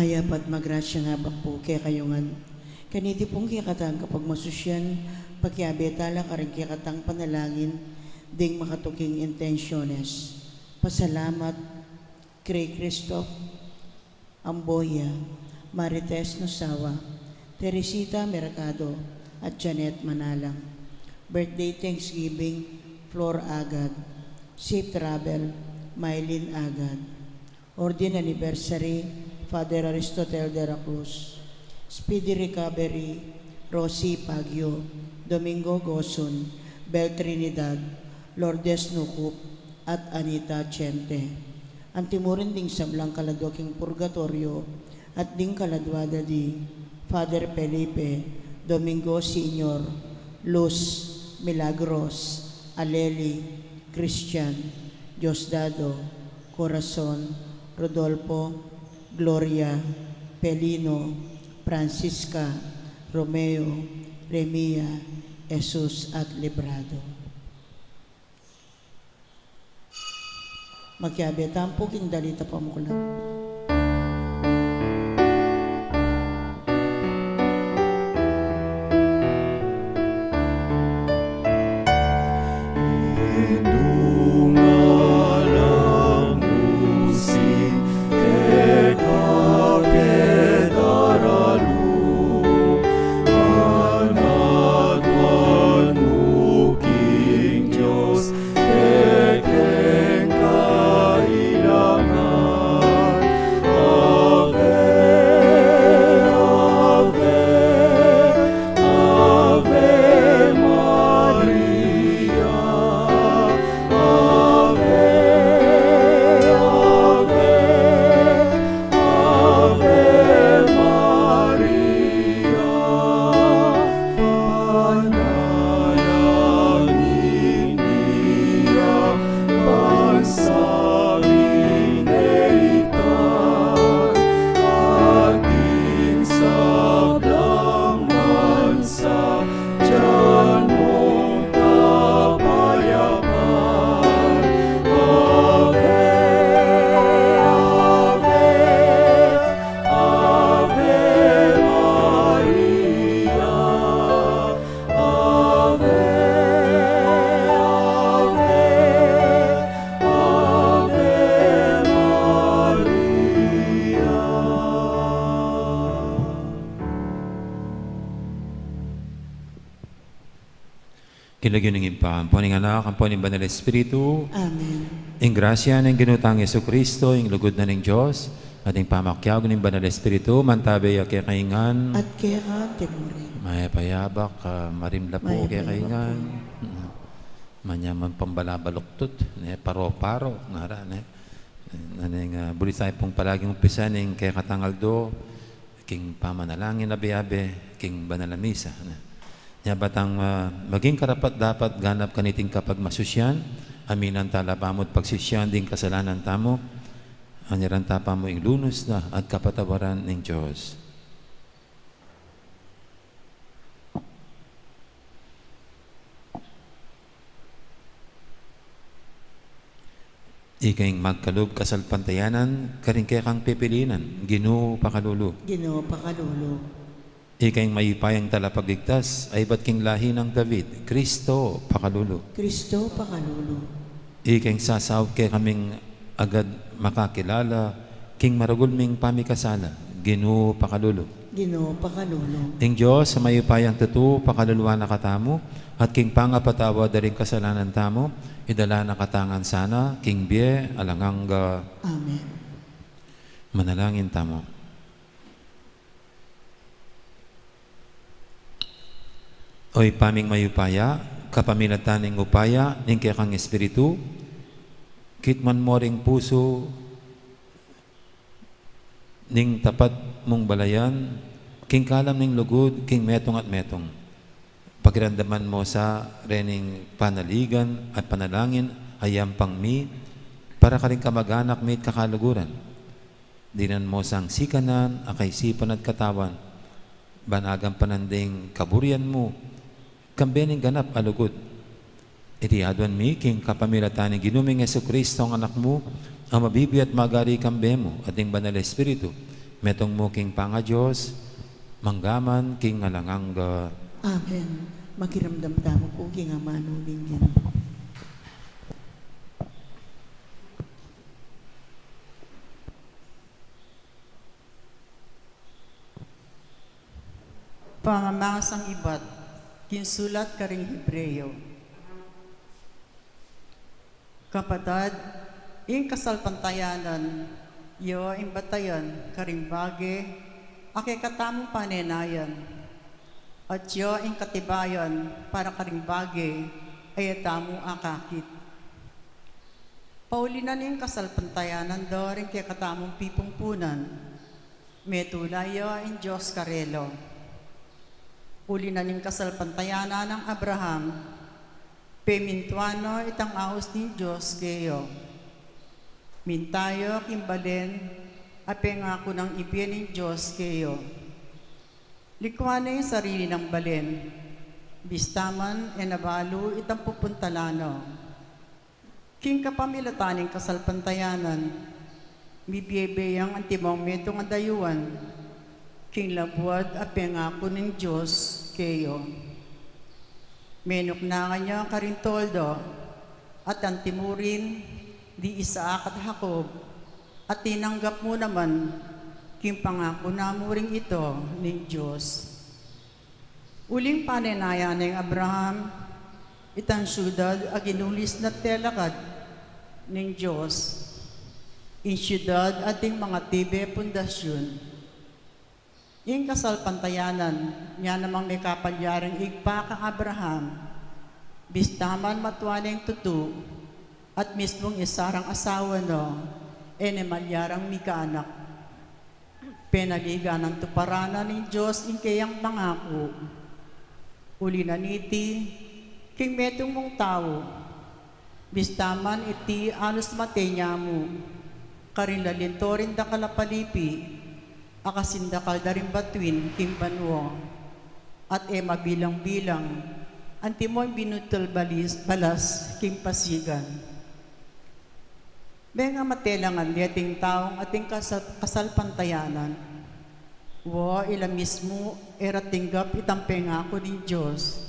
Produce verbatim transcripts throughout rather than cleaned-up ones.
Mayap at magrasyang abak pu kekayu ngan. Kaniti pung kekatang kapagmasusyan, pakiabe tala karing kekatang panalangin ding makatuking intensyones. Pasalamat kri Christoph Amboya, Marites Nosawa, Teresita Mercado, at Janet Manalang. Birthday Thanksgiving, Flor Agad. Safe travel, Mylene Agad. Ordin Anniversary, Father Aristotel de la Cruz. Speedy Recovery, Rosie Pagio, Domingo Gosun, Bel Trinidad, Lourdes Nucup, at Anita Chente. Antimurin ding sablang kaladua king purgatoryo at ding kaladua da di Father Felipe, Domingo Senior, Luz, Milagros, Aleli, Christian, Diosdado, Corazon, Rodolfo, Gloria, Pelino, Francisca, Romeo, Remia, Jesus at Librado. Makiabe tamu pu king dalit a pamuklat. King lagyu ning Ibpa, ampo ning Anak, ampo ning Banal Espiritu. Amen. Ing grasya ning Ginu tang Jesucristo, ing lugud na ning Dios, at ing pamakiabe ning Banal Espiritu, mantabe ya kekayu ngan. At keka mu rin. Mayap a abak, ah, marimla pu kekayu ngan. Mayap a abak pu. Manyaman pang balabaluktut, ne, paro-paro, ngara, ne. Nanu ing, ah, bulis tamu pung palaging umpisa ning kekatang aldo, king pamanalangin abe-abe, king banal a misa, ne. Nya ba tang, ah, maging karapat-dapat ganap kaniting kapagmasusyan, aminan tala pamu't pagsisian ding kasalanan tamu, anyaran ta pamu ing lunus na at kapatawaran ning Dios. Ika ing magkalub kasalpantayanan, karing kekang pipilinan, Ginu pakalulu. Ginu pakalulu. Ika ing mayupayang talapagligtas, aybat king lahi nang David, Kristo pakalulu. Kristo pakalulu. Ika ing sasaup kekaming agad makakilala king maragul ming pamikasala, Ginu pakalulu. Ginu pakalulu. Ing Dios a mayupayang tutu pakaluluan na katamu, at king pangapatawad da ring kasalanan tamu, idala na katamu ngan sana king bie alang angga. Amen. Manalangin tamu. O Ibpa ming mayupaya, kapamilatan ning upaya ning kekang Espiritu, kitmuan mu ring pusu ning tapat mung balayan, king kalam ning lugud, king metung at metung. Pakiramdaman mu sa rening panaligan at panalangin a yampang mi, para karing kamag-anak mi't kakaluguran. Dinan mu sang sikanan a kaisipan at katawan, ban agampanan da ing kaburian mu, kambe ning ganap a lugud. Iti aduan mi king kapamilatan ning Ginu ming Jesucristo, ing Anak mu, a mabibie at magari kambe mu, at ning Banal Espiritu, Metung mu king pangaDios, mangga man king alang angga. Amen. Makiramdam tamu pu king amanu ning Ginu. Pangamasang ibat king sulat karing Hebreo. Kapatad, ing kasalpantayanan, ya ing batayan karing bage a kekatamung panenayan, at ya ing katibayan para karing bage a e tamu akakit. Pauli na ning kasalpantayanan da ring kekatamung pipungpunan, metula ya ing Dios karela. Uli na ning kasalpantayanan nang Abraham, pemintuan na itang aus ning Dios keya. Minta ya king balen a pengaku nang ibie ning Dios keya. Likuan ne ing sarili nang balen, bista man e na balu itang pupuntalan na. King kapamilatan ning kasalpantayanan, mibie-bie yang antimong metung a dayuan king labuad a pengaku ning Dios keya. Menuknangan ya karing toldo, at antimurin di Isaac at Jacob, at tinanggap mu naman king pangaku na mu ring ito ning Dios. Uling panenayan neng Abraham itang siudad a ginulis na telakad ning Dios, ing siudad ating mangatibe pundasyun. Ing kasalpantayanan, nya namang mekapalyaring ibpa kang Abraham, bista man matua neng tutu, at mismung i Sarang asawa na, e ne malyarang mikaanak. Penaligan nang tuparan na ning Dios ing keyang pangaku. Uli na niti, king metung mung tau, bista man iti alus mate nya mu, karin la linto ring dakal a palipi, a kasindakal da ring batuin king banua, at e mabilang-bilang, antimo ing binutul balis, balas king pasigan. Mengamate la ngan deting taung ating kasal-, kasalpantayanan. Wa, ila mismu e ra tinggap itang pengaku ning Dios.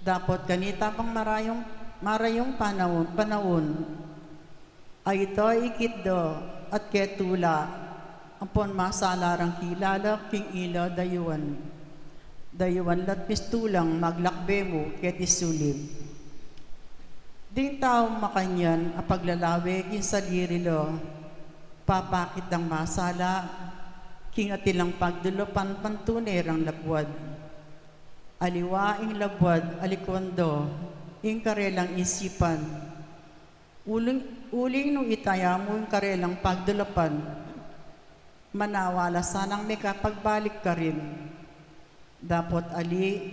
Dapot kanita pang marayung, marayung panaun, panaun, a ita ikit da at ketula, ampon masala rang kilala king ila dayuan. Dayuan la't mistulang maglakbe mu keti sulip. Ding taung makanyan a paglalawe king saliri la, papakit dang masala king atilang pagdulapan pantune rang labuad. Aliwa ing labuad a likuan da ing karelang isipan. Uling, uling nung itaya mu ing karelang pagdulapan, manawa la sanang mekapagbalik karin. Dapot ali,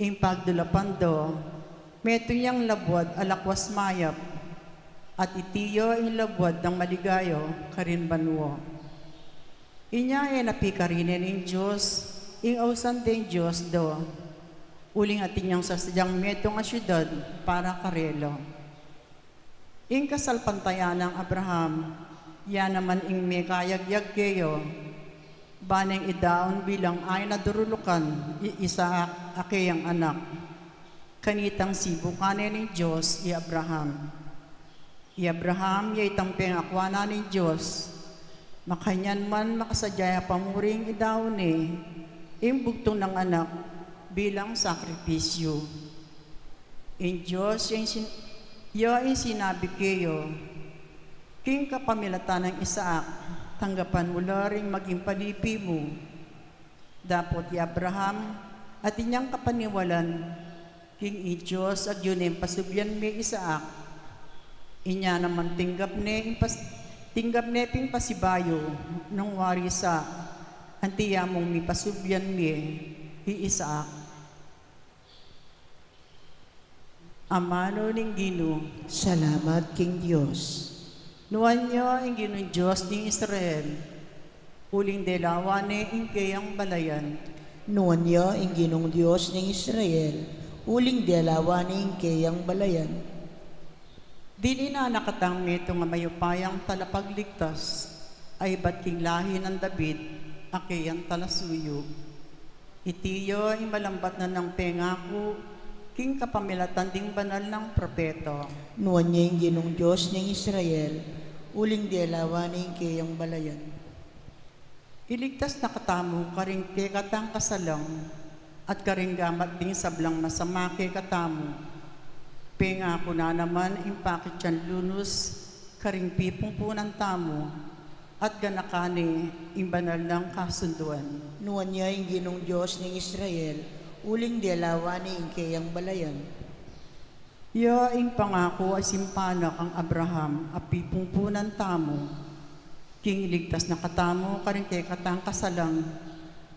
ing pagdulapan da, metung yang labuad a lakwas mayap, at iti ya ing labuad dang maligaya karin banua. Inya e na pikarine ning Dios ing ausan deng Dios da, uling atin yang sasadyang metung a siudad para karela. Ing kasalpantayanan nang Abraham, ya naman ing mekayagyag keya, ba neng idaun bilang ain a durulukan i Isaac a keyang anak. Kanitang sibukan ne ning Dios i Abraham. I Abraham ya itang pengakuan na ning Dios, makanyan man makasadya ya pa mu ring idaun ne ing bugtung nang anak bilang sakripisyu. Ing Dios ya ing sin-, ya ing sinabi keya, king kapamilatan nang Isaac, tanggapan mu la ring maging palipi mu. Dapot i Abraham, atin yang kapaniwalan king i Dios agyu neng pasublian me i Isaac. Inya naman tinggap ne ing pas-, tinggap ne pin pasibayu nung wari sa, anti ya mung mipasublian me i Isaac. Amanu ning Ginu. Salamat king Dios. Nuan ya ing Ginung Dios ning Israel, uling delawan ne ing keyang balayan. Nuan ya ing Ginung Dios ning Israel, uling delawan ne ing keyang balayan. Dininan na katang metung a mayupayang talapagligtas, a ibat king lahi nang David, a keyang talasuyu. Iti ya ing malambat na nang pengaku king kapamilatan ding banal nang propeta. Nuan ya ing Ginung Dios ning Israel, uling delawa ne ing keyang balayan. Iligtas na katamu karing kekatang kasalang, at karing gamat ding sablang masama kekatamu. Pengaku na naman ing pakit yang lunus karing pipungpunan tamu, at ganakan ne ing banal nang kasunduan. Nuan ya ing Ginung Dios ning Israel, uling delawa ne ing keyang balayan. Ya ing pangaku a simpa na kang Abraham a pipungpunan tamu, king iligtas na katamu karing kekatang kasalang,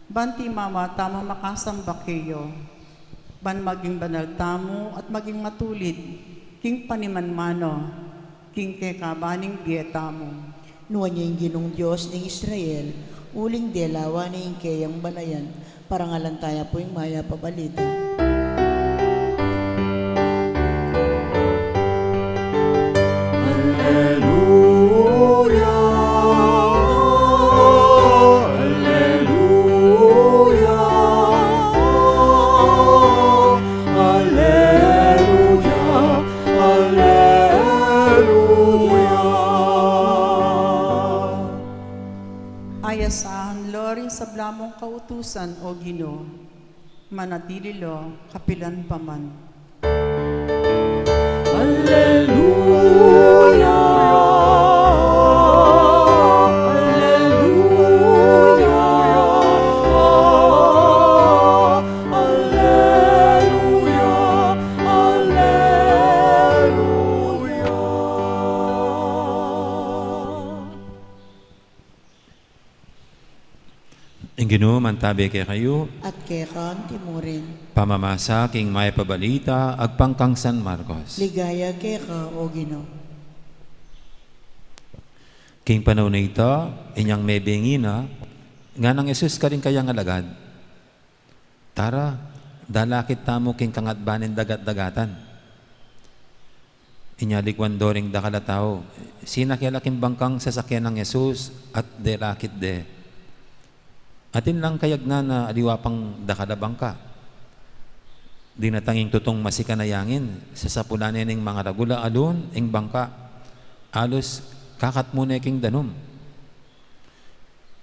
ban timama tamu makasamba keya, ban maging banal tamu at maging matulid king panimanmana king kekaban ning bie tamu. Nuan ya ing Ginung Dios ning Israel, uling delawa ne ing keyang balayan. Parangalan taya pu ing mayap a balita. Aleluya, aleluya, aleluya, aleluya. Ayasan la ring sabla mung kautusan, O Ginu, manatili la kapilan pa man. Aleluya, aleluya, aleluya, aleluya. Ing Ginu mantabe kekayu. At keka mu rin. Pamamasa king mayap a balita agpang kang San Marcos. Ligaya keka, O Ginu. King panaun a ita, inyang mebengi na, ngana nang Jesus karing kayang alagad, "Tara, dalakit tamu king kangatban ning dagat-dagatan." Inya likuan do ring dakal a tau, sinake la king bangkang sasakyan nang Jesus at delakit de. Atin lang kayagnan a aliwa pang dakal a bangka. Dinatang ing tutung masikan a yangin, sasapulan ne ning mangaragul a alun ing bangka. Alus kakatmu ne king danum.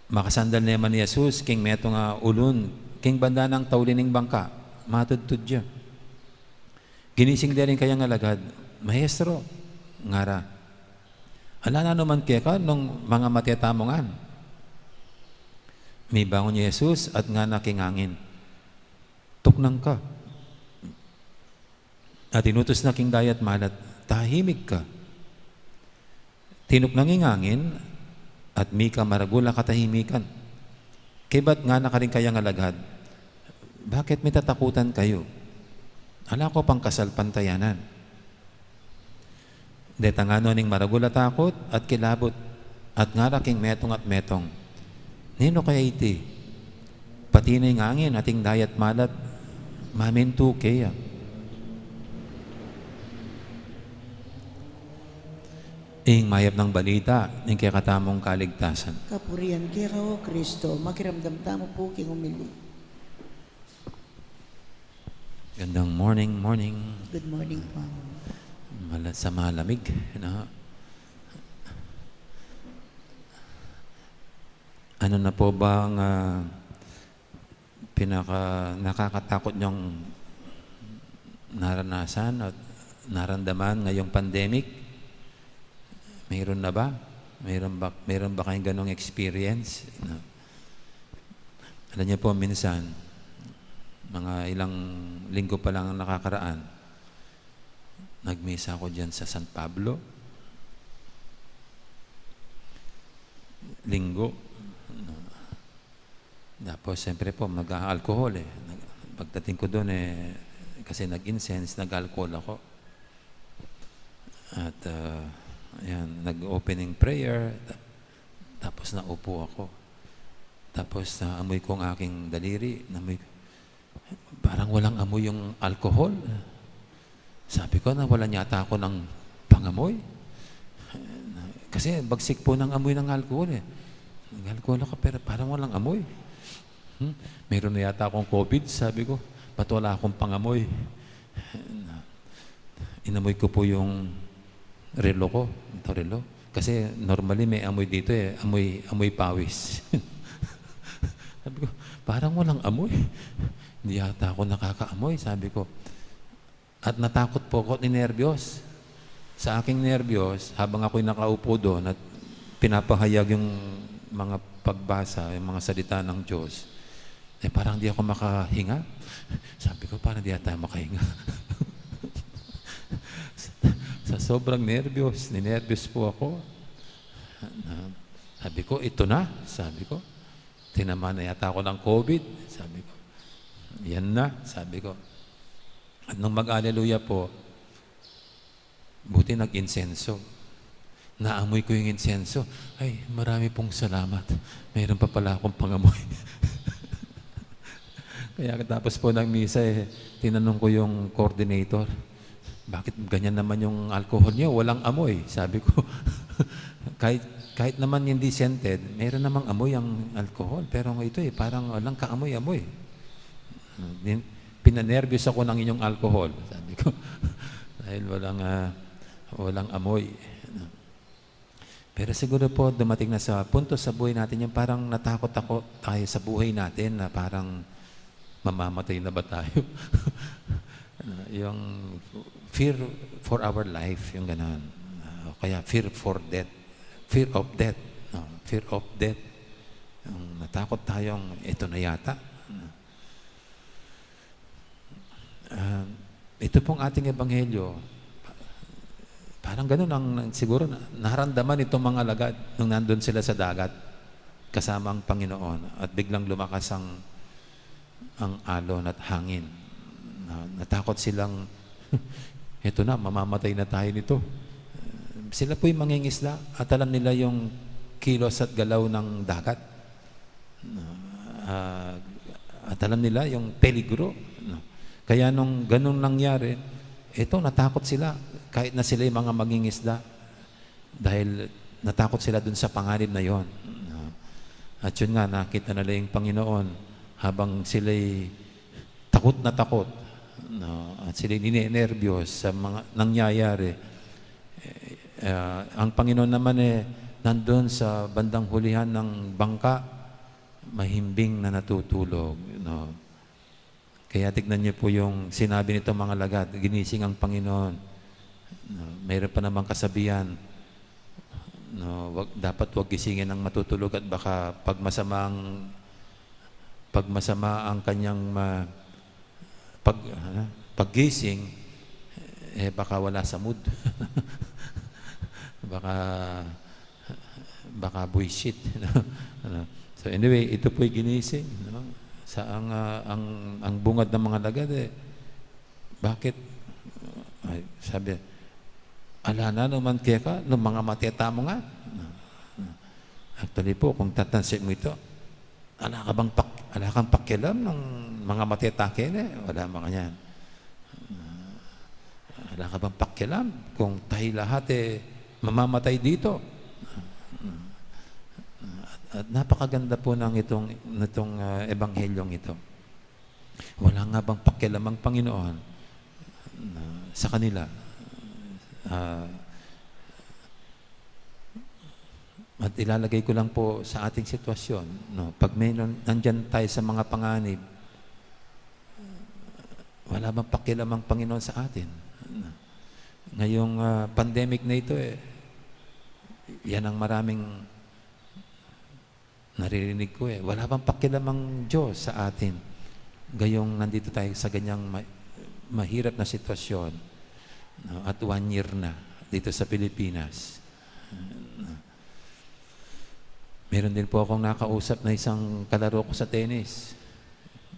Makasandal ne man i Jesus king metung a ulun, king banda nang tauli ning bangka, matudtud ya. Ginising de ring kayang alagad, "Maestro," ngara, "ala na naman keka nung mangamate tamu ngan." Mibangun i Jesus at ngana king angin, "Tuknang ka." At inutus na king dayat malat, "Tahimik ka." Tinuknang ing angin, at mika maragul a katahimikan. Kaybat ngana karing kayang alagad, "Bakit mitatakutan kayu? Ala ko pang kasalpantayanan." Detang no ning maragul a takut at kilabut, at ngara king metung at metung, "Ninu kaya iti? Pati na ing angin at ing dayat malat mamintu keya." Ing mayap nang balita ning kekatamung kaligtasan. Kapurian keka, O Kristo. Makiramdam tamu pu king umili. Gandang morning, morning. Good morning po. Mala-, sa malamig, no? Ano na po ba ang, ah, pinaka nakakatakot niyong naranasan at naramdaman ngayong pandemic? Mayroon na ba? Mayroon ba, mayroon ba kayong ganong experience? No? Alam niyo po, minsan, mga ilang linggo pa lang ang nakakaraan, nagmisa ako diyan sa San Pablo. Linggo. Tapos, siyempre po, nag-aalcohol eh. Nag-, pagdating ko doon eh, kasi nag-incense, nag-alcohol ako. At, ah, ayan, nag-opening prayer, ta-, tapos naupo ako. Tapos, naamoy ko ang aking daliri, naamoy, parang walang amoy yung alcohol. Sabi ko, "Nawalan yata ako ng pangamoy." Kasi bagsik po ng amoy ng alcohol eh. Nag-alcohol ako, pero parang walang amoy. Hmm? Meron na yata akong covid, sabi ko. Ba't wala akong pangamoy? Inamoy ko po yung relo ko. Ito, relo. Kasi normally may amoy dito eh. Amoy, amoy pawis. Sabi ko, "Parang walang amoy. Hindi yata ako nakakaamoy," sabi ko. At natakot po ako at ninerbiyos. Sa aking nerbiyos, habang ako'y nakaupo doon at pinapahayag yung mga pagbasa, yung mga salita ng Diyos, eh, parang di ako makahinga. Sabi ko, "Parang di yata makahinga." Sa, sa sobrang nerbiyos, ninerbiyos po ako. Na, sabi ko, "Ito na," sabi ko. "Tinamaan na yata ako ng covid," sabi ko. "Yan na," sabi ko. At nung mag-aleluya po, buti nag-insenso. Naamoy ko yung insenso. "Ay, marami pong salamat. Mayroon pa pala akong pangamoy." Kaya katapos po ng misa, eh, tinanong ko yung coordinator, "Bakit ganyan naman yung alcohol niyo? Walang amoy," sabi ko. Kahit, kahit naman hindi scented, meron namang amoy ang alcohol. Pero ito eh, parang walang kaamoy-amoy. Din, "Pinanerbiyos ako ng inyong alcohol," sabi ko. "Dahil walang, ah, walang amoy." Pero siguro po, dumating na sa punto sa buhay natin yung parang natakot ako tayo sa buhay natin na parang mamamatay na ba tayo? Ano, yung fear for our life, yung ganon. Ah, o kaya fear for death. Fear of death. No? Fear of death. Yung natakot tayong ito na yata. Ah, ito pong ating ebanghelyo, parang ganun ang, ang siguro na, naramdaman itong mga alagad nung nandun sila sa dagat, kasama ang Panginoon, at biglang lumakas ang, ang alon at hangin. Na, natakot silang, "Eto na, mamamatay na tayo nito." Sila po'y mangingisda at alam nila yung kilos at galaw ng dagat. No? Ah, at alam nila yung peligro, no? Kaya nung ganun nangyari, eto, natakot sila, kahit na sila'y mga mangingisda, dahil natakot sila dun sa panganib na yon, no? At yun nga, nakita nila yung Panginoon habang sila'y takot na takot, no? At sila'y ninenerbiyos sa mga nangyayari. Eh, ah, ang Panginoon naman, eh, nandun sa bandang hulihan ng bangka, mahimbing na natutulog, no? Kaya tignan niyo po yung sinabi nitong mga alagad, ginising ang Panginoon. No? Mayroon pa namang kasabihan, no? Wag, dapat wag gisingin ang matutulog at baka pag masama ang, pag masama ang kanyang ma-, pag, ano, paggising, eh, baka wala sa mood. Baka, baka buwisit, no? Ano? So anyway, ito po'y ginising, no? Sa ang, ah, ang, ang bungad ng mga alagad, eh, "Bakit?" Ay, sabi, "Ala na naman keka, nung mangamate tamu ngan." Actually po, kung tatansi mu ito, "Ala ka bang pak-, ala kang pakialam nung mangamate ta kene?" Wala mang ganyan. "Ala ka bang pakialam kung tayo lahat, eh, mamamatay dito?" At, at napakaganda po ng itong, nitong, ah, ebanghelyong ito. Wala nga bang pakialam ang Panginoon na sa kanila? Ah, at ilalagay ko lang po sa ating sitwasyon, no? Pag may nan-, nandyan tayo sa mga panganib, wala bang pakialam ang Panginoon sa atin? Ngayong, ah, pandemic na ito, eh, yan ang maraming naririnig ko, eh. Wala bang pakialam ang Diyos sa atin? Ngayong nandito tayo sa ganyang ma-, mahirap na sitwasyon, no? At one year na dito sa Pilipinas. Meron din po akong nakausap na isang kalaro ko sa tennis.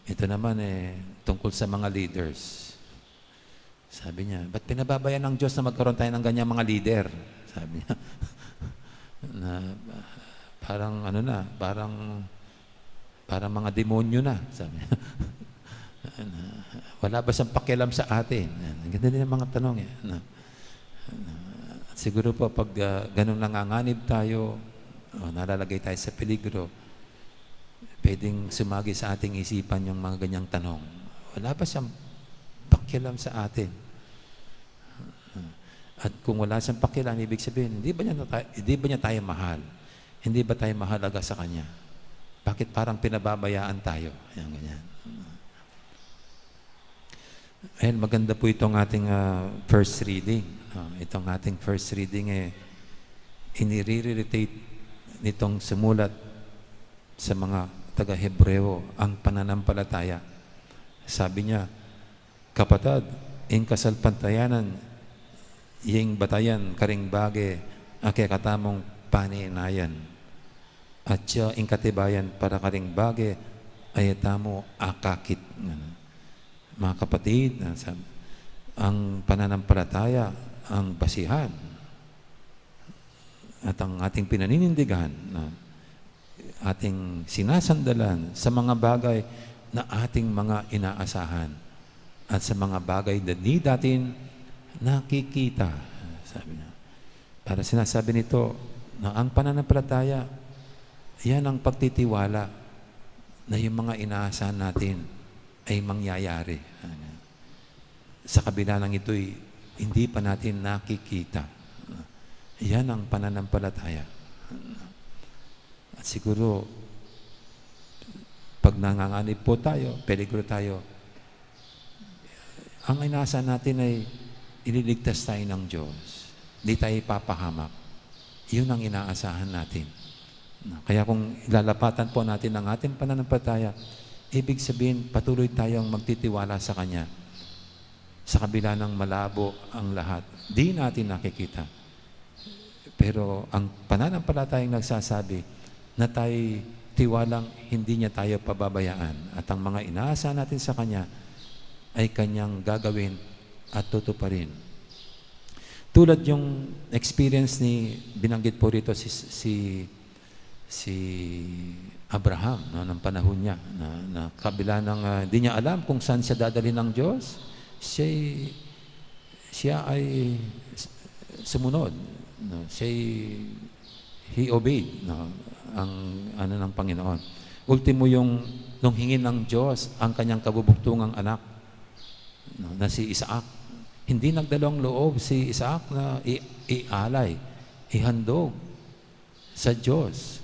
Ito naman, eh, tungkol sa mga leaders. Sabi niya, "Ba't pinababayaan ng Diyos na magkaroon tayo ng ganyang mga leader?" Sabi niya. Na, parang ano na, parang, parang mga demonyo na, sabi niya. Na, wala ba siyang pakialam sa atin? Yan. Ang ganda din ng mga tanong, eh. Na, na, siguro po, pag, ah, ganun nanganganib tayo, o nalalagay tayo sa peligro, pwedeng sumagi sa ating isipan yung mga ganyang tanong. Wala ba siyang pakialam sa atin? At kung wala siyang pakialam, ibig sabihin, hindi ba niya, na tayo, hindi ba niya tayo mahal? Hindi ba tayo mahalaga sa kanya? Bakit parang pinababayaan tayo? Yan, ganyan. Ayan, maganda po itong ating, ah, first reading. Ah, itong ating first reading, eh, inire-relate nitong sumulat sa mga taga-Hebreo ang pananampalataya. Sabi niya, "Kapatad, ing kasalpantayanan, ing batayan karing bage a kekatamung paninayan. At ya ing katibayan para karing bage a e tamu akakit." Mga kapatid, na sab-, ang pananampalataya, ang basihan, at ang ating pinaninindigan, na ating sinasandalan sa mga bagay na ating mga inaasahan at sa mga bagay na di natin nakikita, sabi niya. Para sinasabi nito na ang pananampalataya, yan ang pagtitiwala na yung mga inaasahan natin ay mangyayari. Sa kabila ng ito'y hindi pa natin nakikita. Yan ang pananampalataya. At siguro, pag nanganganib po tayo, peligro tayo, ang inaasahan natin ay ililigtas tayo ng Diyos. Di tayo ipapahamak. Yun ang inaasahan natin. Kaya kung ilalapatan po natin ang ating pananampalataya, ibig sabihin, patuloy tayong magtitiwala sa Kanya. Sa kabila ng malabo ang lahat, di natin nakikita. Pero ang pananampalatayang nagsasabi na tayo tiwalang hindi niya tayo pababayaan at ang mga inaasahan natin sa Kanya ay Kanyang gagawin at tutuparin. Tulad yung experience ni, binanggit po rito si, si, si Abraham, no, ng panahon niya, na, na kabila ng, ah, hindi niya alam kung saan siya dadalhin ng Diyos, siya'y, siya ay s-, sumunod, no? Siya'y, he obeyed, no? Ang ano ng Panginoon. Ultimo yung nung hingin ng Diyos ang kanyang kabubugtungang anak, no, na si Isaac. Hindi nagdalawang loob si Isaac na i-, ialay, ihandog sa Diyos.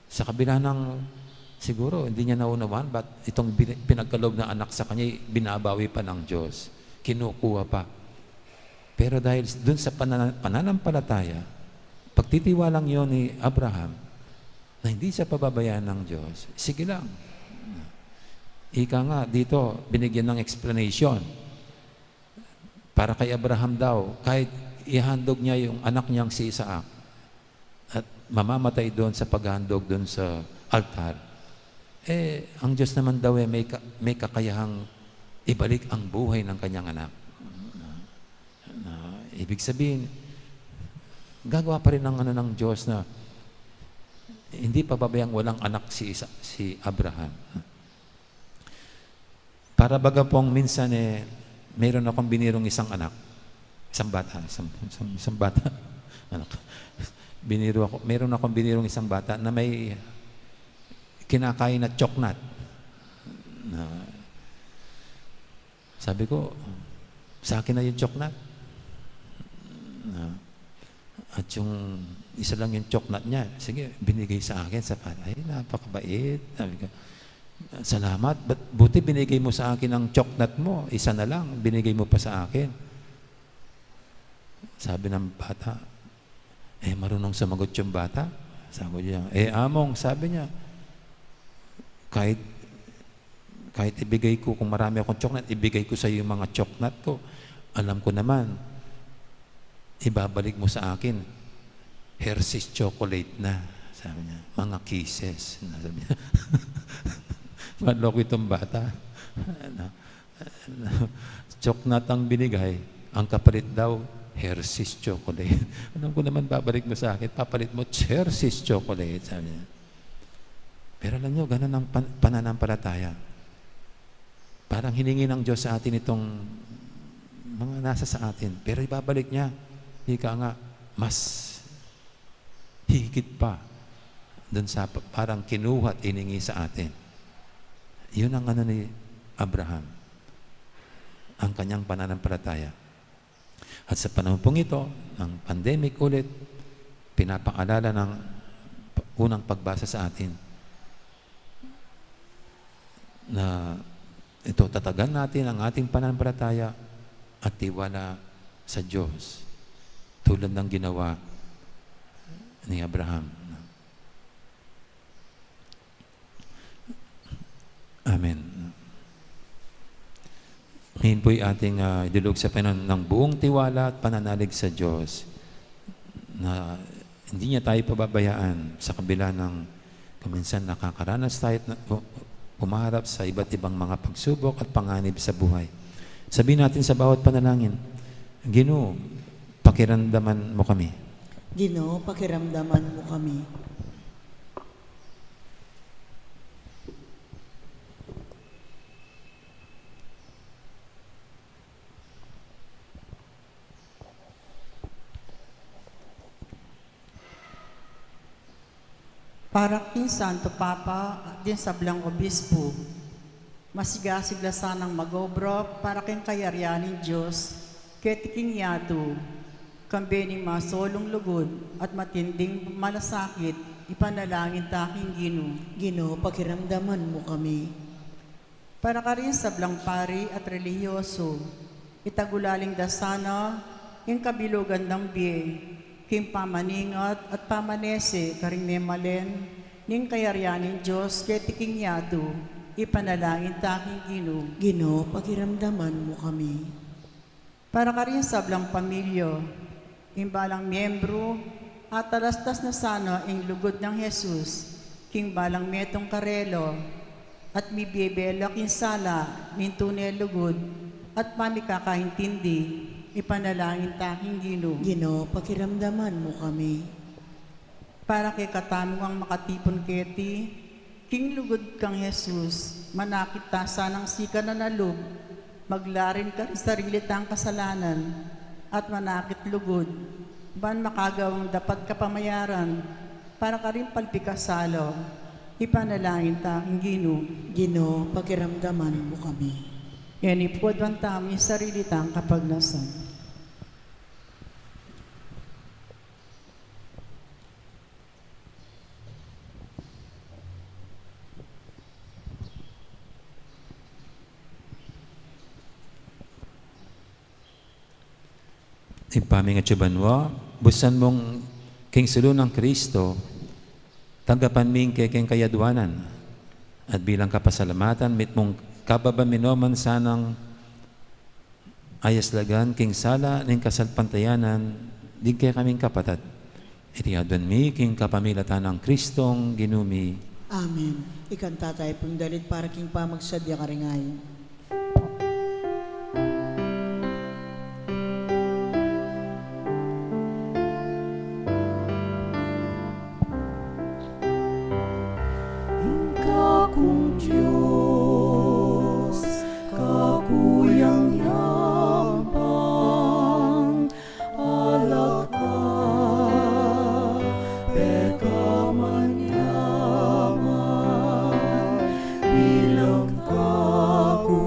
Sa kabila ng, siguro, hindi niya naunawaan ba't itong bin-, pinagkaloob na anak sa kanya, binabawi pa ng Diyos. Kinukuha pa. Pero dahil dun sa panana-, pananampalataya, pagtitiwalang yon ni Abraham, na hindi siya pababayaan ng Diyos, sige lang. Ika nga, dito, binigyan ng explanation. Para kay Abraham daw, kahit ihandog niya yung anak niyang si Isaac at mamamatay doon sa paghahandog doon sa altar, eh, ang Diyos naman daw, eh, may ka-, may kakayahang ibalik ang buhay ng kanyang anak. Na, na, ibig sabihin, gagawa pa rin ng ano ng Diyos na hindi pababayang walang anak si Isa-, si Abraham. Para baga pong minsan, eh, meron akong binirong isang anak. Isang bata, isang, isang, isang bata. Anak. Biniro ako, meron akong binirong isang bata na may kinakain na choknat. Na, sabi ko, "Sa akin na yung choknat." Na, at yung isa lang yung choknat niya, sige, binigay sa akin. Sa pa-, ay, napakabait. Sabi ko, "Salamat. Ba't, buti binigay mo sa akin ang choknat mo. Isa na lang, binigay mo pa sa akin." Sabi ng bata, eh, marunong sumagot yung bata. Sabi niya, "Eh, Among," sabi niya, "kahit, kahit ibigay ko, kung marami akong choknat, ibigay ko sa iyo yung mga choknat ko. Alam ko naman, ibabalik mo sa akin, Hershey's chocolate na," sabi niya. "Mga kisses na," sabi niya. Manloko itong bata. Ano? Choknat ang binigay, ang kapalit daw, Hershey's chocolate. "Alam ko naman, babalik mo sa akin, papalit mo, Hershey's chocolate," sabi niya. Pero alam niyo, ganun ang pan-, pananampalataya. Parang hiningi ng Diyos sa atin itong mga nasa sa atin. Pero ibabalik niya, ika nga, mas higit pa dun sa pa-, parang kinuha at iningi sa atin. Yun ang ano ni Abraham, ang kanyang pananampalataya. At sa panahon pong ito, ng pandemic ulit, pinapaalala ng unang pagbasa sa atin na ito, tatagan natin ang ating pananampalataya at tiwala sa Diyos, tulad ng ginawa ni Abraham. Amen. Ngayon po'y ating, ah, idulog sa Panginoon ng buong tiwala at pananalig sa Diyos na hindi niya tayo pababayaan sa kabila ng kaminsan nakakaranas tayo at na-, hu-, humaharap sa iba't ibang mga pagsubok at panganib sa buhay. Sabihin natin sa bawat panalangin, "Ginu, pakiramdaman mo kami." Ginu, pakiramdaman mo kami. Para king Santo Papa at ding sablang obispo, masigasig la sanang mag-obra para king kayarian ning Dios keti king yatu, kambe ning masolung lugud at matinding malasakit, ipanalangin ta king Ginu. Ginu, pakiramdaman mo kami. Para karing sablang pari at relihiyoso, itagulaling da sana ing kabilugan dang bie king pamaningat at pamanese karing memalen ning kayarian ning Dios keti king yatu, ipanalangin ta king Ginu. Ginu, pakiramdaman mo kami. Para karing sablang pamilya, ing balang miyembru, atalastas na sana ing lugud nang Jesus king balang metung karela, at mibie-bie la king sala ning tune lugud at pamikakaintindi, ipanalangin ta king Ginu. Ginu, pakiramdaman mo kami. Para kekatamung makatipun keti king lugud kang Jesus, manakit ta sanang sikan a lub, maglarin karing sarili tang kasalanan, at manakit lugud, ban makagawang dapat kapamayaran para karing palpikasala, ipanalangin ta king Ginu. Ginu, pakiramdaman mo kami. Ngeni pu, aduan tamu ing sarili tang kapagnasan. Ibpa mi atsu ka banua, busan mung king sulu nang Kristo, tanggapan mi ing kekeng kayaduanan, at bilang kapasalamatan, mitmung kababan mi no man sanang ayaslagan king sala ning kasalpantayanan ding kekaming kapatad. Iti aduan mi king kapamilatan nang Kristong Ginu mi. Amen. Ikanta tayu pung dalit para king pamagsadya karing ayin. Ing kakung Dios, kakuyang Yabang, ala ka pekamanyaman, bilang kaku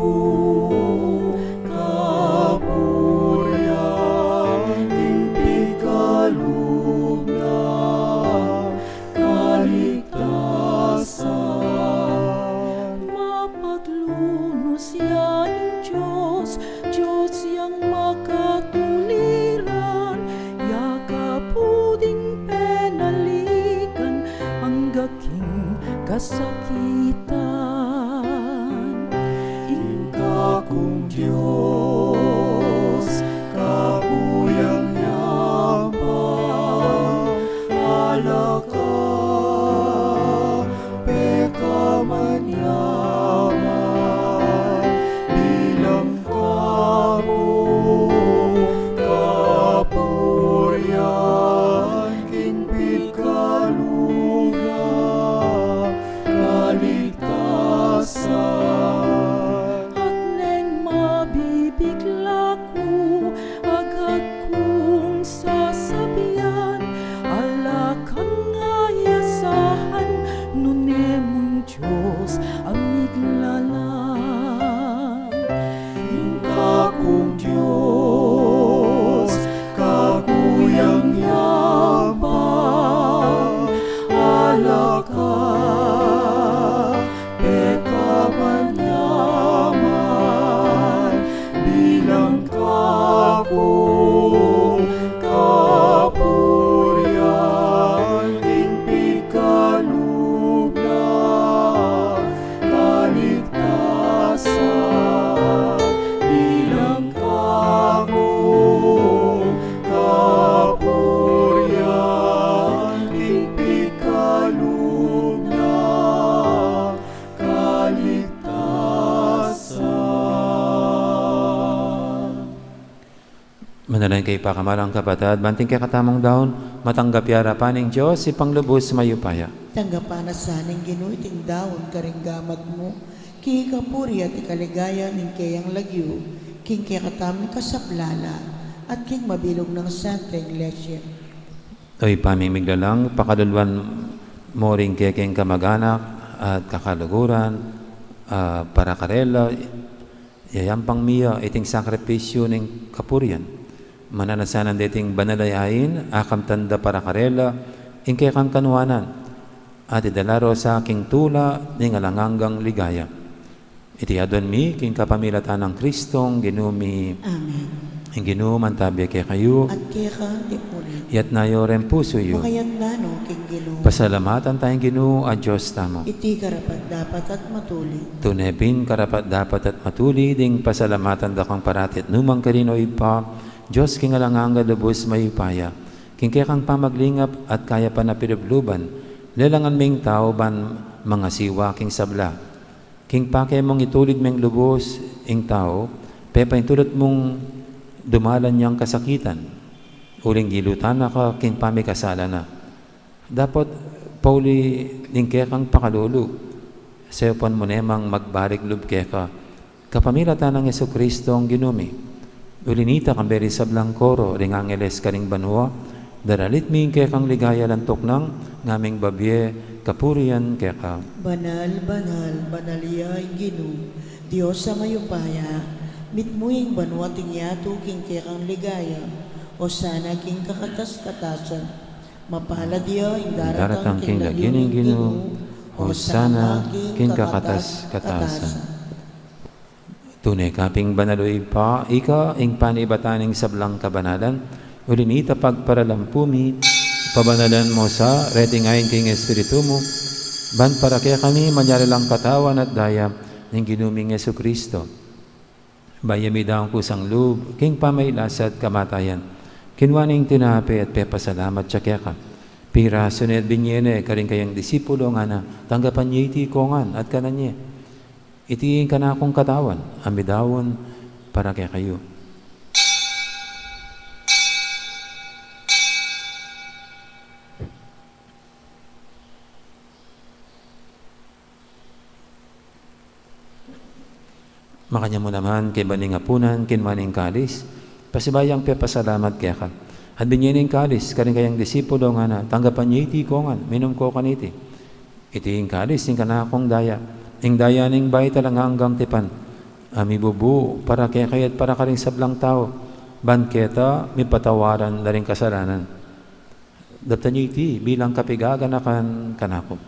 kapurian, ing pikalub na kaligtasan. Mapaglunus ya ing Dios, Dios yang makatuliran, ya kapuding penaligan, angga king kasakitan. Ing kakung Dios, kakuyang Yabang, ala ka pekamanyaman, bilang kaku kapurian, king pikalub na Manalangin kayu, pakamalan kung kapatad, ban iting kekatamung daun matanggap ya arapan ning Dios, Ibpang lubus mayupaya. Tanggapan na sa ning Ginu iting daun karing gamat mu, king ikapuri at ikaligaya ning keyang lagyu, king kekatamung kasaplan at king mabilug nang Santa Iglesia. O Ibpa ming miglalang, pakaluluan mu ring kekeng kamaganak at kakaluguran, ah, para karela, yayampang mi ya iting sakripisyu ning kapurian. Mananu na sana deting banal a yain, akamtan da para karela ing kekang kanuanan, at idala ro sa king tula ning alang anggang ligaya. Iti adwan mi king kapamilatan nang Kristong Ginu mi. Amen. Ing Ginu mantabi kekayu. At keka mu rin. Itas yu ring pusu yu. Makaitas no king Ginu. Pasalamatan taya ing Ginu a Dios tamu. Iti karapat-dapat at matulid. Tune pin karapat-dapat at matulid ing pasalamatan da kang parati at nukarin man, O Ibpa, Dios king alang angga, lubus mayupaya. King kekang pamaglingap at kayapan a pilubluban, lelangan ming tau ban mangasiwa king sabla. King pake mung itulid meng lubus ing tau, pepaintulud mung dumalan yang kasakitan, uling gilutan na ka king pamikasalan na. Dapot pauli ning kekang pakalulu, saupan mu ne mang magbalik lub keka, kapamilatan nang Jesucristo a Ginu mi. Uli nita, kambe ring sablang koro ring angeles karing banua, daralit mi ing kekang ligaya, lantuk nang ngaming babie kapurian keka. Banal, banal, banal ya ing Ginu, Dios a mayupaya, mitmu ing banua at ing yatu king kekang ligaya, Osana king kakatas-katasan. Mapalad ya ing daratang king lagyu ning Ginu, Osana king kakatas-katasan. Tune ka pin banal, O Ibpa, ika ing panibatan ning sablang kabanalan, uli nita pagparalampu mi, pabanalan mu sa reting ain king Espiritu mu, ban para kekami manyari lang katawan at daya ning Ginu ming Jesucristo. Bayu ya midaun kusang lub king pamailas at kamatayan, kinua ne ing tinape at pepasalamat ya keka, pirasu ne at binie ne karing kayang disipulo, ngana: Tanggapan ye iti kongan at kanan ye. Iti ing kanakung katawan a midaun para kekayu. Makanyan mu naman, kaybat ning apunan, kinua ne ing kalis, pasibayu yang pepasalamat keka, at binie ne ing kalis karing kayang disipulo, ngana: Tanggapan ye iti kongan, minum ko kaniti. Iti ing kalis ning kanakung daya, ing daya ning bayu at alang anggang tipan, a mibubu para kekayu at para karing sablang tau, ban keta mipatawaran la ring kasalanan. Daptan ye iti bilang kapaganakan kanaku.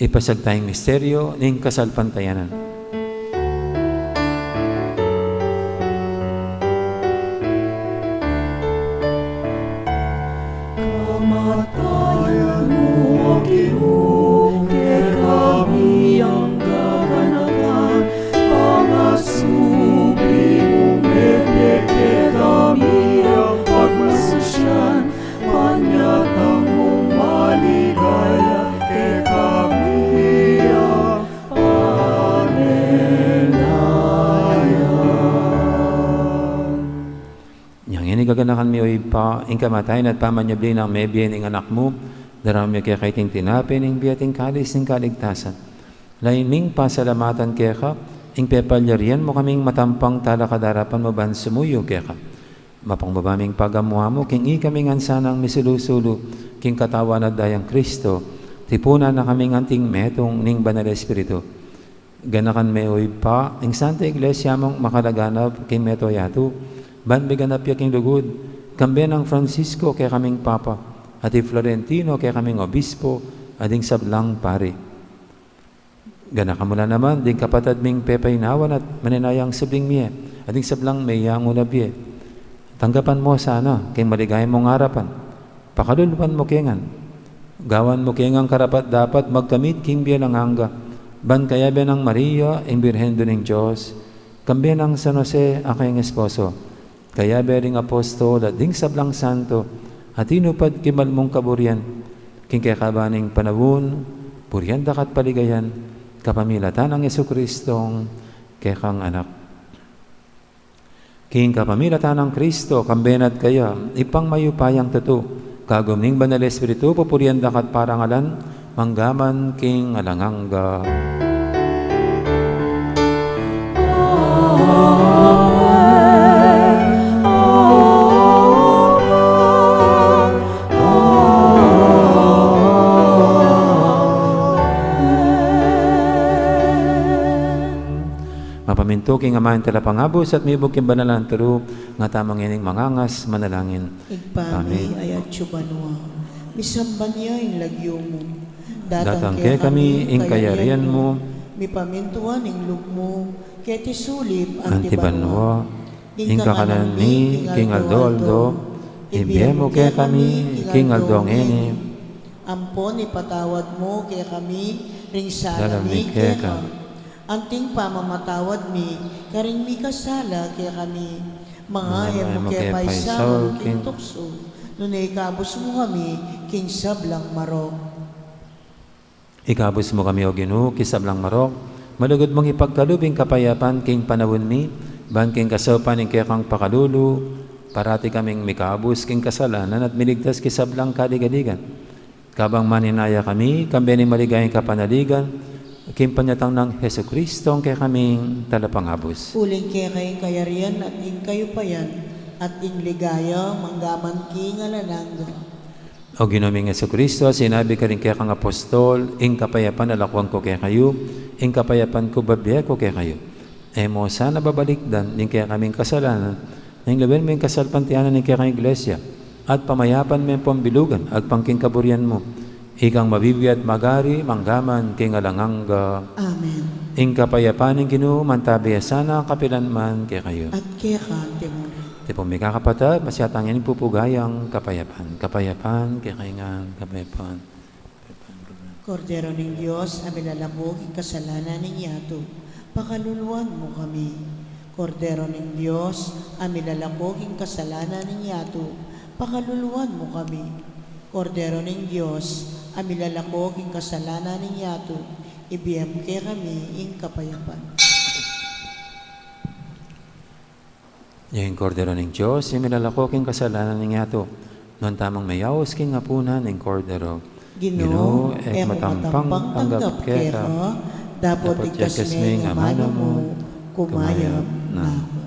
Ipasiag taya ing misteryo ning kasalpantayanan. Kamatayan mu, O Ginu, kekami yang gaganakan, pangasubli mung mebie kekami a pagmasusyan, panyatang mung maligaya kekami a panenayan. Inya ngeni gaganakan mi, O Ibpa, ing kamatayan at pamanyubli nang mebie ning Anak mu, daraun mi keka iting tinape ning bie at ing kalis ning kaligtasan. Lalu ming pasalamatan keka ing pepalyarian mu kaming matampang talakad arapan mu ban sumuyu keka. Mapangubad ming pagamu-amu king ikami ngan sanang misulu-sulu king katawan at dayang Kristo, tipunan na kaming anting metung ning Banal a Espiritu. Ganakan me, O Ibpa, ing Santa Iglesia mung makalaganap king mabilug a yatu, ban miganap ya king lugud, kambe nang Francisco kekaming Papa, at i Florentino kekaming Obispo, at ding sablang pari. Ganakan mu la naman ding kapatad ming pepaynawan at manenayang subling mie, at ding sablang meyangu na bie. Tanggapan mu la sana king maligaya mung arapan. Pakaluluan mu ke ngan. Gawan mu ke ngan karapat-dapat magkamit king bie alang angga, ban kayabe nang Maria, ing Birhen Indu ning Dios, kambe nang San Jose a kayang esposo, kayabe ring apostol at ding sablang santo, At tinupad king mal mung kaburian, king kekaban ning panaun, burian da ka at paligayan, kapamilatan nang Jesucristong kekang Anak. King kapamilatan nang Kristo, kambe na at kaya, Ibpang mayupayang tutu, kagum ning Banal Espiritu, pupurian da ka at parangalan, mangga man king alang angga. Mapamintu king Ama ing Talapangabus at mibug king banal a turu, nga tamu ngening mangangas manalangin. Ibpa mi, atsu ka banua, misamban ya ing lagyu mu. Datang kekami ing kayarian mu. Mipamintuan ing lub mu, keti sulip anti banua. Ing kakanan mi king aldo-aldo, ibie mu kekami king aldo ngeni. Ampon ipatawad mu kekami ring sala mi keka, anting pamamatawad mi karing mikasala kekami. Manga e mu ke paisaul king tuksu, nune ikabus mu kami king sablang marok. Ikabus mu kami, O Ginu, king sablang marok, malugud mung ipagkalub ing kapayapan king panaun mi, ban king kasaupan ning kekang pakalulu, parati kaming mikabus king kasalanan at miligtas king sablang kaligaligan. Kabang maninaya kami, kambe ning maligayang kapanaligan, king panyatang nang Jesucristo, ing kekaming Talapangabus. Uling keka ing kayarian at ing kayupayan at ing ligaya, mangga man king alang angga. O Ginu ming Jesucristo, sinabi mu karing kekang apostol, ing kapayapan lakwan ku kekayu, ing kapayapan ku bibie ku kekayu. E mu sana babalikdan ing kekaming kasalanan, nune lawen mu ing kasalpantayanan ning kekang Iglesia, at pamayapan me ampon bilugan agpang king kaburian mu. Ikang mabibie at magari, mangga man king alang angga. Amen. Ing kapayapan ning Ginu mantabi ya sana kapilan man kekayu. At keka mu rin. Tipun mi, kakapatad, masyatang yan ing pupugayang kapayapan. Kapayapan kekayu ngan, kapayapan. Kordero ning Dios, a milalako king kasalanan ning yatu, pakaluluan mu kami. Kordero ning Dios, a milalako king kasalanan ning yatu, pakaluluan mu kami. Kordero ning Dios, a milalako king kasalanan ning yatu, ibie mu kekami ing kapayapan. Ing Kordero ning Dios, a milalako king kasalanan ning yatu. Nuan tamung meyaus king apunan ning Kordero. Ginu, e ku matampang tanggap keka, dapot ikas me ing amanu mu, kumayap na ku.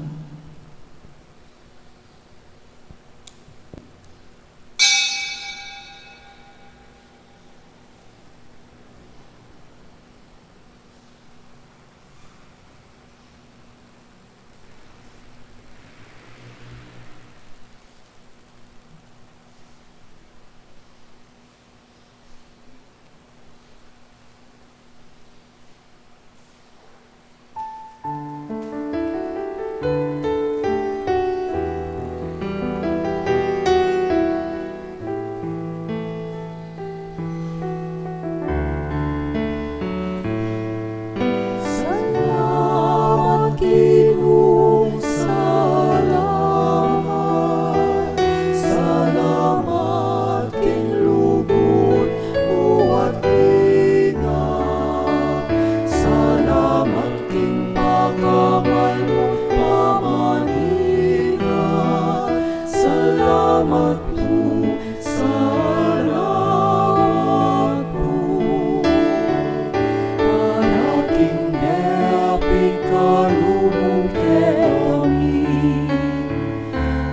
Salamat, Ginu, salamat. Salamat king lugud mu at linga. Salamat king pakamal mu pamanyina. Salamat pu, salamat pu. Para king dapit kalulu mu kekami.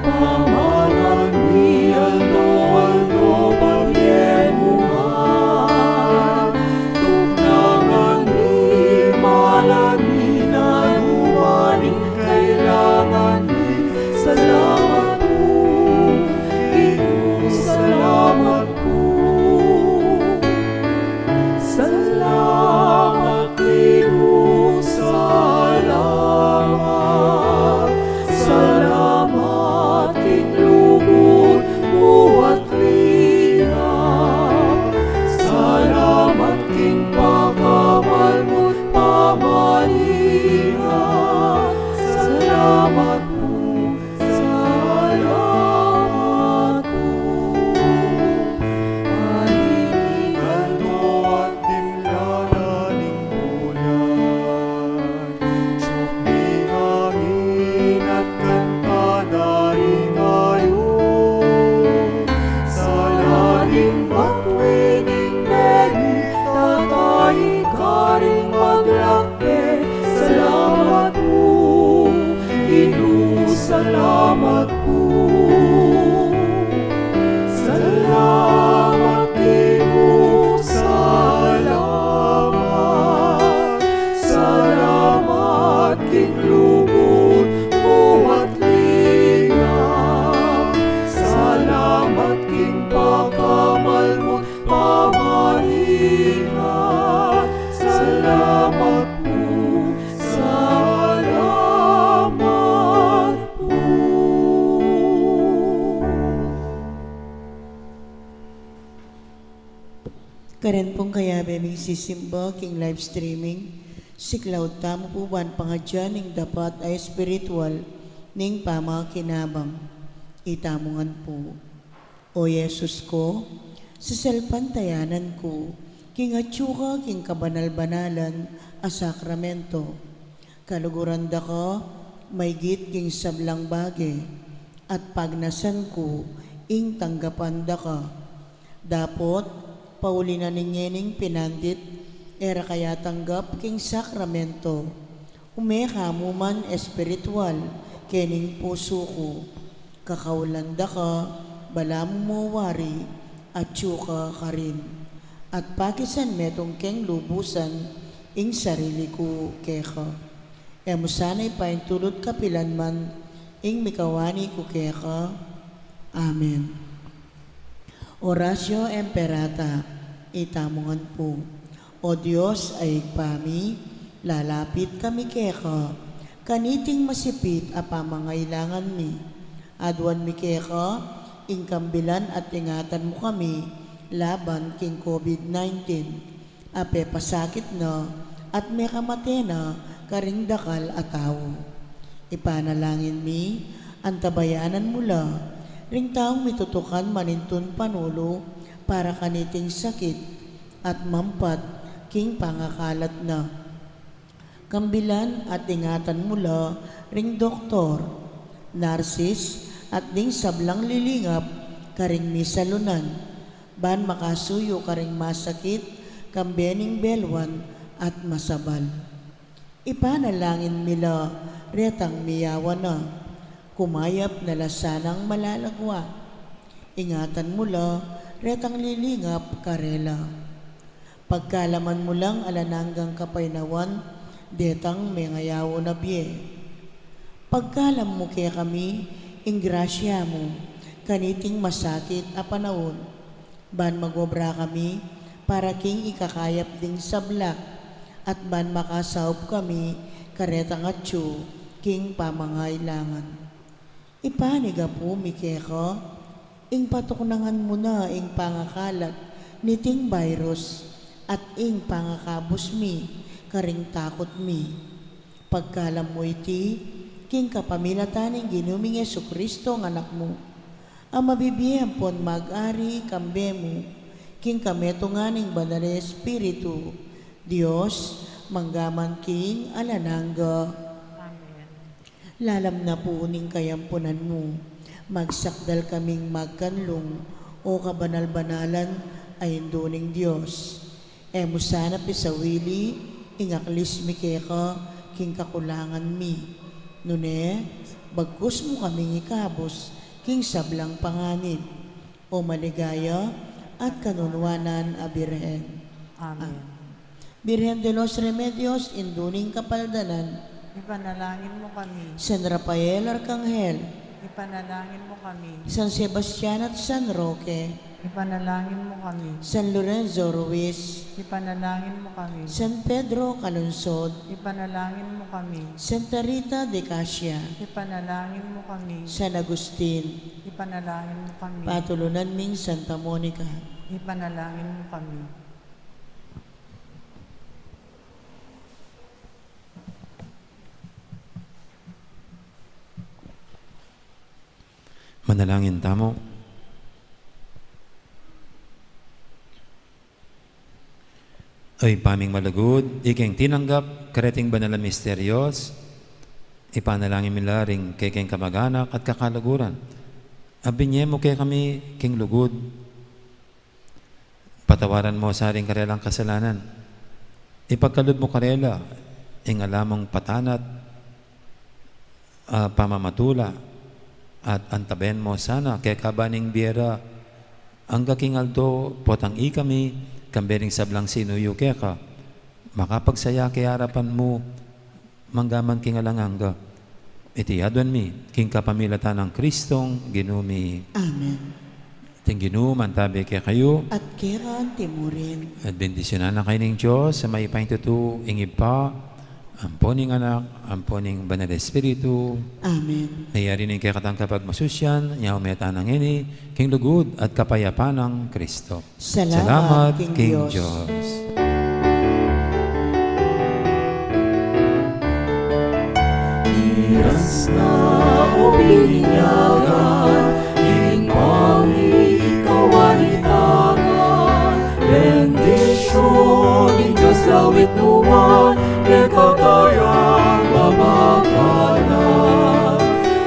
Pamanyina mi aldo-aldo, pabie mu man. Tuknangan mi, malan mi na, luma ning kailangan mi. Salamat pu, ing Salamat, Ginu, salamat. Salamat king lugud mu at linaw. Salamat king pakamal mu, pamaninga. Salamat pu, salamat pu. Karin pung kayabe ming sisimba king live streaming, siklaud tamu pu ban pangadyan ing dapat a espiritual ning pamakinabang. Itamu ngan pu. O Jesus ko, sasalpantayanan ku king atyu ka king kabanal-banalan a sakramento. Kaluguran da ka maygit king sablang bage, at pagnasan ku ing tanggapan da ka. Dapot, pauli na ning ngening pinandit, e ra ka yatanggap king sakramento. Ume ka mu man espiritual kening pusu ku. Kakaulan da ka, balamu mo wari, atyu ka karin. At pakisan metung keng lubusan ing sarili ku keka. E mu sana ipaintulut kapilan man ing mikawani ku keka. Amen. Oratio Imperata. Itamu ngan pu. O Dios a Ibpa mi, lalapit kami keka kaniting masipit a pamangailangan mi. Aduan mi keka ing kambilan at ingatan mu kami laban king COVID nineteen a pepasakit na at mekamate na karing dakal a tau. Ipanalangin mi, antabayanan mu la ring taung mitutukan manintun panulu para kaniting sakit at mampat king pangakalat na. Kambilan at ingatan mu la ring doktor, narsis, at ding sablang lilingap karing misalunan, ban makasuyu karing masakit, kambe ning belwan at masabal. Ipanalangin mi la retang miyawa na, kumayap na la sanang malalagwa. Ingatan mu la retang lilingap karela. Pagkalaman mu lang alang anggang kapaynawan detang mengayaw na bie. Pagkalam mu kekami ing grasya mu kaniting masakit a panaun, ban magobra kami para king ikakayap ding sabla, at ban makasaup kami karetang atyu king pamangailangan. Ipanigapu mi keka ing patuknangan mu na ing pangakalat niting virus at ing pangakabus mi karing takut mi. Pagkalam mu iti king kapamilatan ning Ginu ming Jesucristo a Anak mu, a mabibie ampon mag-ari kambe mu king kametungan ning Banal a Espiritu, Dios, mangga man king alang angga. Amen. Lalam na pu ning kayampunan mu, magsakdal kaming magkanlung, o kabanal-banalan a Indu ning Dios. E mu sana pisawili ing aklis mi keka king kakulangan mi. Nune, bagkus mu kaming ikabus king sablang panganib. O maligaya at kanunwanan a Birhen. Amen. Birhen de los Remedios, Indu ning Kapaldanan. Ipanalangin mu kami. San Rafael Arkanghel. Ipanalangin mu kami. San Sebastian at San Roque. Ipanalangin mu kami. San Lorenzo Ruiz. Ipanalangin mu kami. San Pedro Calungsod. Ipanalangin mu kami. Santa Rita de Casia. Ipanalangin mu kami. San Agustin. Ipanalangin mu kami. Patulunan ming Santa Monica. Ipanalangin mu kami. Manalangin tamu. Ay, Ibpa ming malugud, ikeng tinanggap kareting banal a misteryos, ipanalangin mi la ring kekeng kamag-anak at kakaluguran a binye mu kekami king lugud. Patawaran mu sa ring karelang kasalanan. Ipagkalub mu karela ing ala mung patanat a pamamatula, At antabayan mu sana keka ban ing bie ra, angga king aldo potang ikami, kambe ning sablang sinuyu keka, makapagsaya king arapan mu, mangga man king alang angga. Iti aduan mi, king kapamilatan nang Kristong Ginu mi. Amen. Ing Ginu mantabi kekayu. At keka mu rin. At bendisyunan na kayu ning Dios, a mayupaya king tutu, ing Ibpa, ampo ning Anak, ampo ning Banal Espiritu. Amen. Mayari ning kekatang kapagmasusian, nyaume tana ngeni, king lugud at kapayapan nang Kristo. Salamat king Dios. Iras na o bininyagan, ing pamikawani tangan, bendisyun ning Dios lawit numan, kekatang babakal na,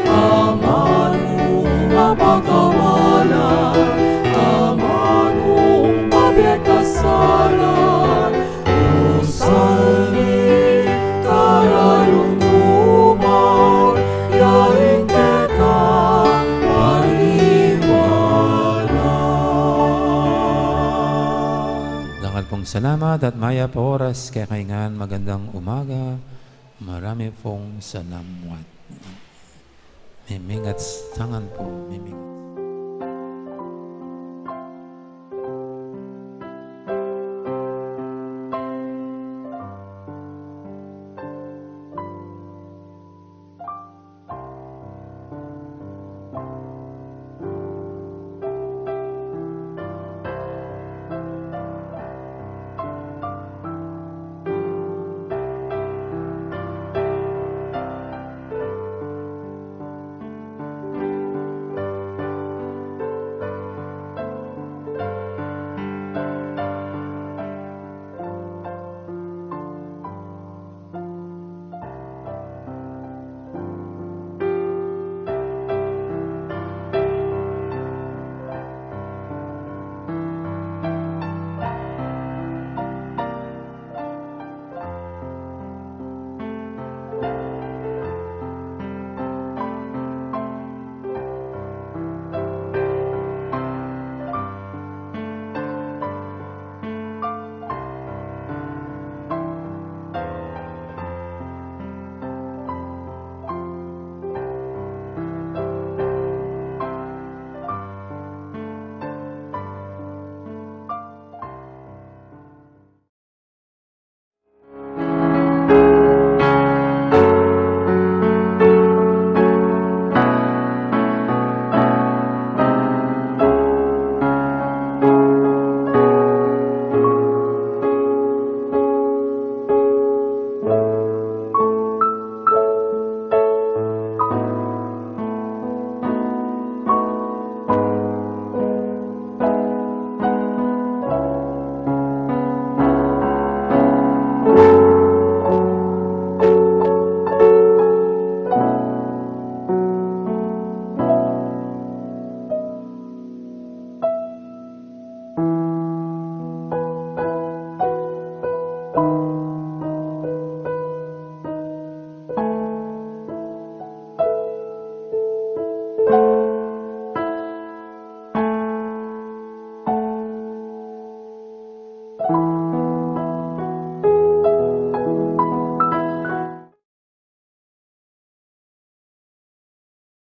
Ama nung mapakamalan, Ama nung mabie kasalan, Dakal pung salamat at mayap a oras kekayu ngan. Magandang umaga. Marami pung salamat. Mimingat tangan po. Mimingat.